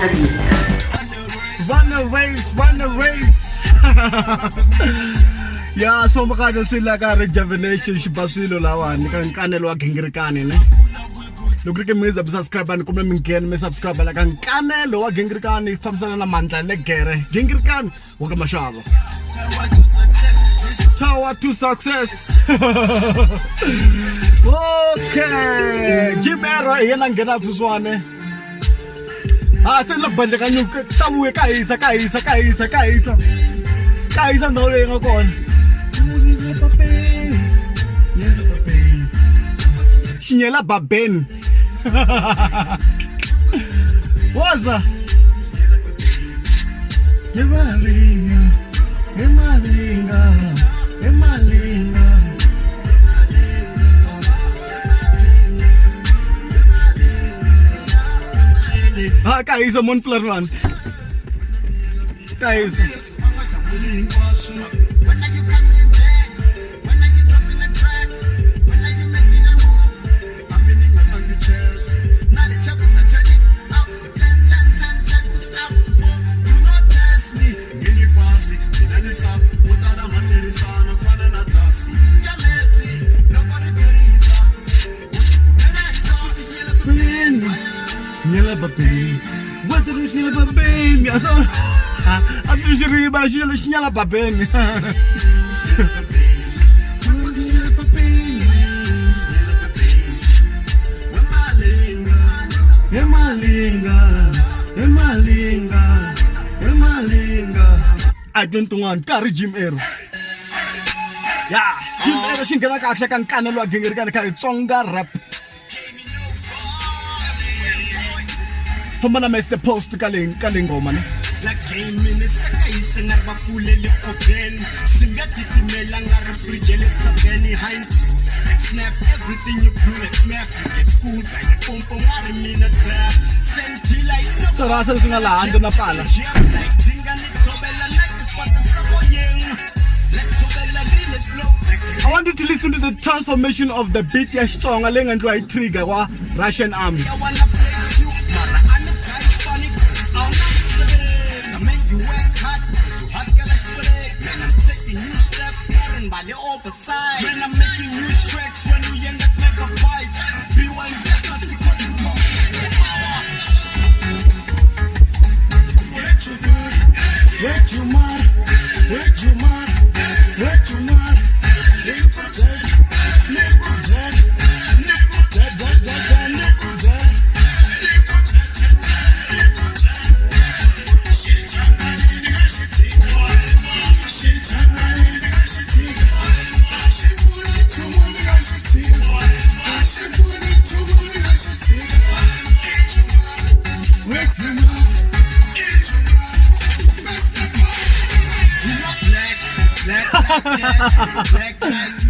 ka Gingirikani. Run the race, run the race. Ya swi famba kahle swi la ka rejuvenation xi ba swilo lawani ka nkanelo wa Gingirikani ne. Loko ri ke mi za mi subscribe ni kumbe mi nghena mi subscribe la ka nkanelo wa Gingirikani fambisana na Mandla Legere. Gingirikani wa ka Mashava. Tower to success. Okay. Jim Arrow hi yena nghenaka sweswiwani. Ah, se ni le ku bandle ka nyuku ta vuye ka hisa ka hisa ka hisa ka hisa ka hisa ndhawu leyi nga kona. Xinyela babeni. Woza. Emalinga, emalinga, emalinga. Ah, ka hisa mon Florent. Ka hisa. A swi xi ri xi xi nyala babeni. Emalinga, emalinga, emalinga. A 21 ka ri Jim Arrow. Ya, Jim Arrow xi nghena kahle ka nkanelo wa gingirikani ka Tsonga rap. Famba na Mr Post ka le ka le ngoma ne. La game ni saka yise nga ri va pfulele oven swi nga titimela nga ri fridge le tshaveni snap everything you do like snap you get school by the pompo nga ri mina trap send dealer you know Sirasa leswi nga laha handle na pala. like dinga ni tshovela like swata sa voyeng like tshovela real flow like I want you to listen to the transformation of the beat ya Xitsonga leyi nga endliwa hi Trigger wa Russian Army. I wanna place you mara a ni dlayi funny cause a wu na I make you work hard cause u hakela xikweleti man I'm taking new steps nga ri mbali overside man I'm making new tracks when you end up megabytes B1 because you power.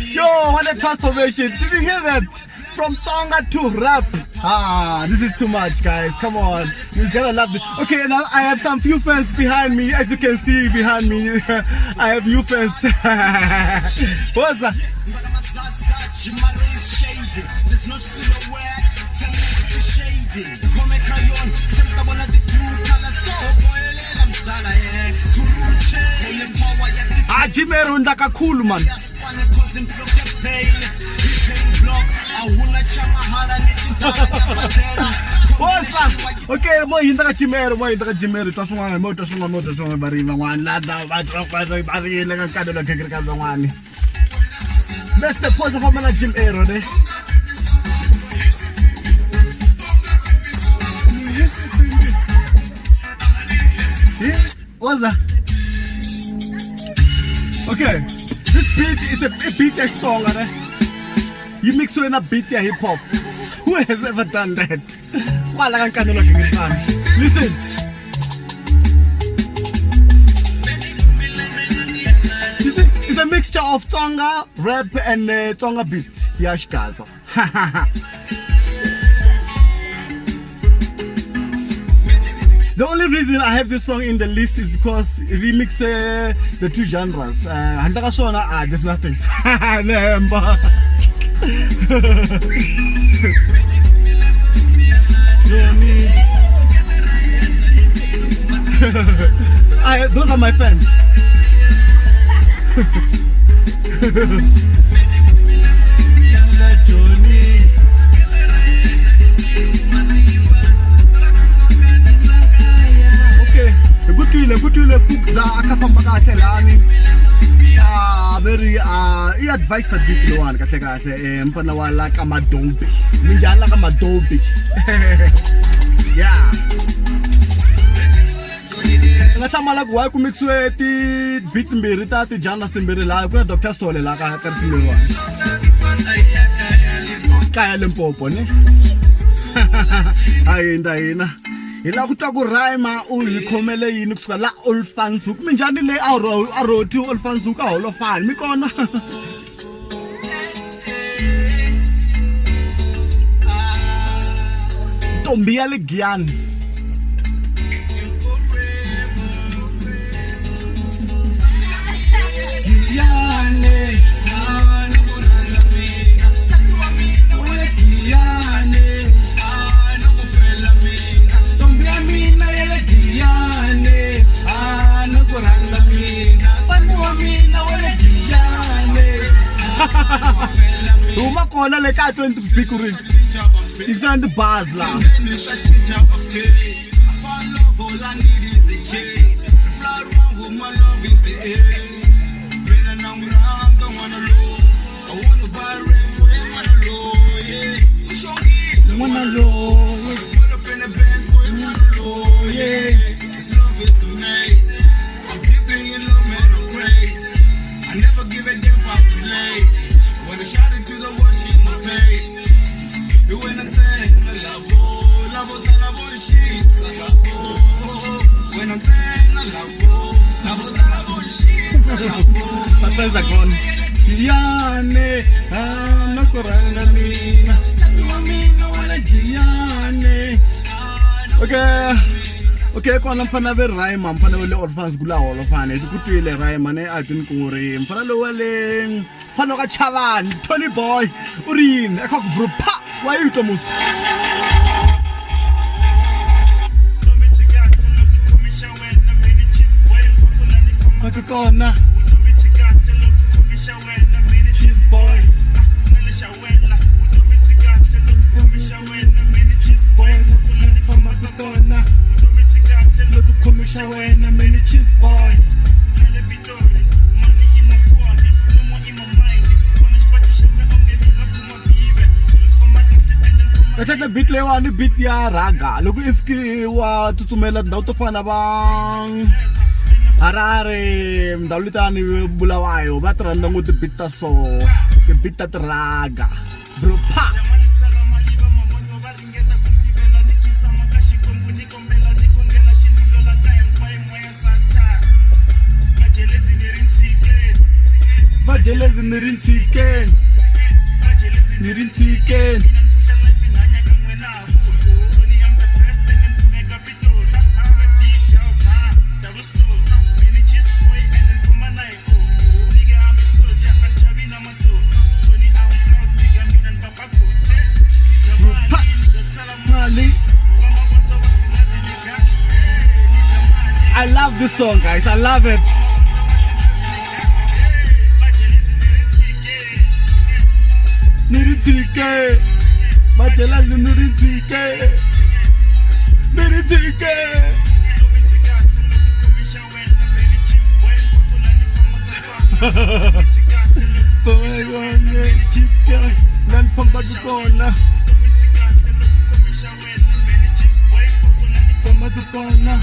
Yo, what a transformation. Did you hear that? From Tsonga to rap. Ah, this is too much, guys. Come on. You gotta love this. Okay, now I have some few fans behind me. As you can see behind me, I have new fans. What's that? There's no silhouette. Tell me if you're shady. Come crayon. Senta bona the true color. So boyelela mzala yeah. Turuche. Holy power ya the Ah, Jimero ndakakhulu man. Spane cause in block ya pain. Pain block. Ahuna chamahala ni tindala ya What's that? Okay, mo hindza ka Jimero, mo hindza ka Jimero, twa swin'wana, mo twa swin'wana, mo twa swin'wana va ri van'wana la da va twa va ri va ri le ka nkarhi lowu gingirika van'wana. Mr. Post famba na Jim Arrow ne. What's that? Okay, this beat is a beat ya Xitsonga ne. Yi mixiwe na beat ya hip hop. Who has ever done that? Kwala ka nkanelo gingirikani. Listen. You see, it's a mixture of Tsonga rap and Tsonga beat ya Xigaza. The only reason I have this song in the list is because it remix the two genres. Handle ka swona, there's nothing. Nehemba. I, those are my fans. Okay, hi ku twile ku twile Pukza a kha famba kahle lani. Ah, very ah i advice Sadiq lowani kahle kahle eh mfana wa la ka Madobi. Minjhani la ka Madobi. Yeah. I nga hlamala ku why ku mixiwe ti-beat timbirhi ta ti-genres timbirhi laha ku na Dr Sithole laha ka ka risimu leriwani kaya Limpopo ne a hindza hina hi lava ku twa ku rhyma u hi khomele yini kusuka la Olifantshoek minjhani leyi a roti Olifantshoek a holofani mi kona ntombi ya le Giyani Giyani Giyani ntombi ya mina ya le Giyani a ni ku rhandza mina mfana wa mina wa le Giyani hi huma kona le ka 20 big ri tikisana ti-bars laha n'wana loyi My friends are gone. Giyani, na ku rhandza mina. Giyani. Okay. Okay, kona mfana ve rhyme, mfana wa le orphans kula holofana. Hi ku twile rhyme ne a tini ku ri mfana lowa le mfana wa ka Chavani, Tony Boy, u ri yini? Eka ku bro pa, wa yi twa musi. Maka kona. Cheese boy. Fambaka kona. Loko khomixa wena mini cheese boy. Kahle beat leyiwani beat ya rhaga loko i fiki wa tsutsumela tindhawu to fana na va Harare ndhawu letiyani Bulawayo va ti rhandza ngopfu ti-beat ta so ti-beat ta tirhaga bro pa vadyelezi ni ri ntshikeni ni ri ntshikeni Mali. I love this song, guys. I love it. Ni ri tshike vadyelani ni ri tshike ni ri tshike la ni fambaka kona fambaka kona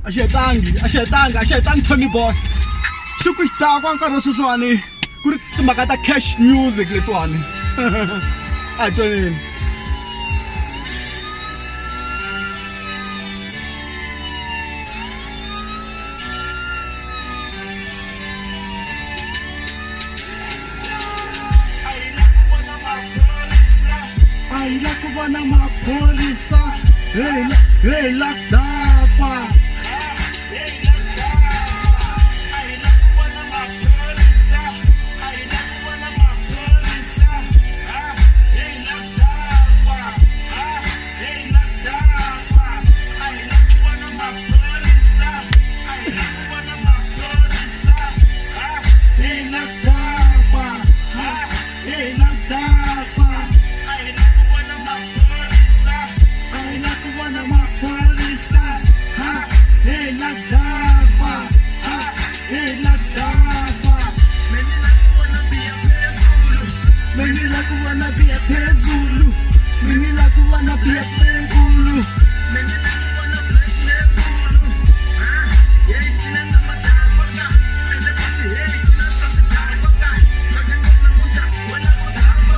A xi hetangi a xi hetangi a xi hetangi Tony Boy. Xi ku xidakwa nkarhi wa sweswiwani ku ri timhaka ta cash music letiwani. A hi twaneni. A hi la ku vona maphorisa hey la dakwa.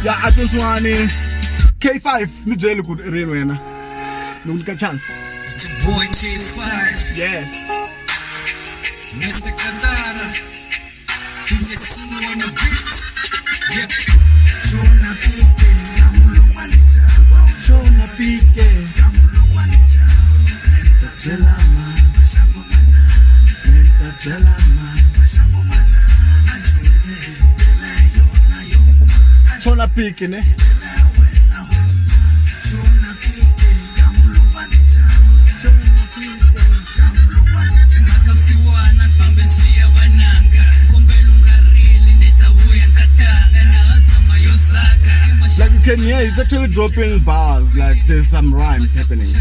Ya a swin'wani K5 ni byeli ku i rini wena ni ku nyika chance. It's your boy K5. Yes. Mr. Katara. DJ Stu on the beat. Yeah. Shona Pike. Shona Pike ne. Like you can hear, he's actually dropping bars, like there's some rhymes happening.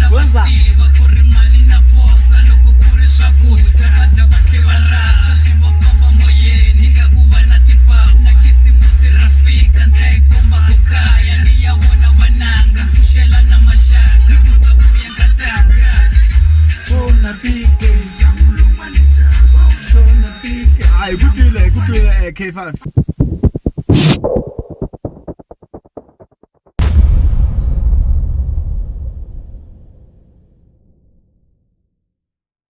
What's that? Hayi ku twile, ku twile K5.